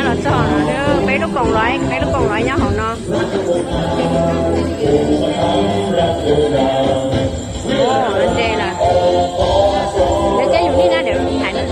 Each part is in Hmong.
Los txog no, peb lub koom lov, peb lub koom lov nyob hauv no. Ua, nce lawm. Nyob ces yus nim no dim thaiv na.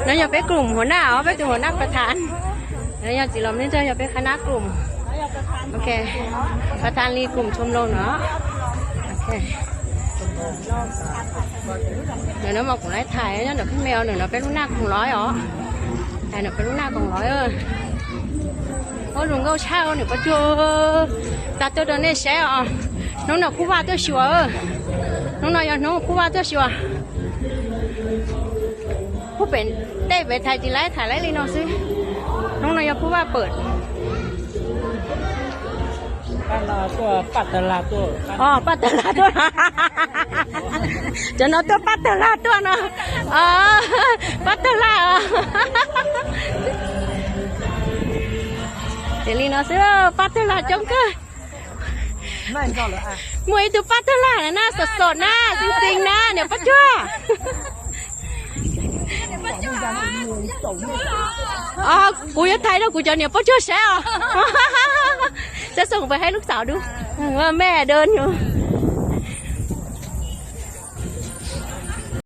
No yog peb koom huam naj os, peb tus huam naj pas thas. No yog txiv los ne, yog peb qhab nab koom. Ok, pas thas li koom tshoo loo no. Ok. Ntawm no mas kuv laiv thaiv nyob ntawm phej me os, ntawm no peb lub naj koom lov os. Ntawm no peb lub naj koom lov. Ua lus nkauj tshaj niam Pob Cuag, xa tuaj rau nej saib os. Hnub no Phuj Vaj tuaj xyuas. Hnub no yog hnub Phuj Vaj tuaj xyuas. Pem tej pem thaiv tsis laiv, thaiv laiv li no xwb. Hnub no yog Phuj Vaj pawm. Paj tawg lag tuaj. Cov no tuaj paj tawg lag tuaj no. Paj tawg lag. Ces li no xwb, paj tawg lag coob kawg. Muaj ib tug paj tawg lag na, xom xom na, xeev xeev na, niam Pob Cuag. Kuv yuav thaiv rau kuv cov niam Pob Cuag saib os. Sab xoom pes haib lub xauv dub, mej dub.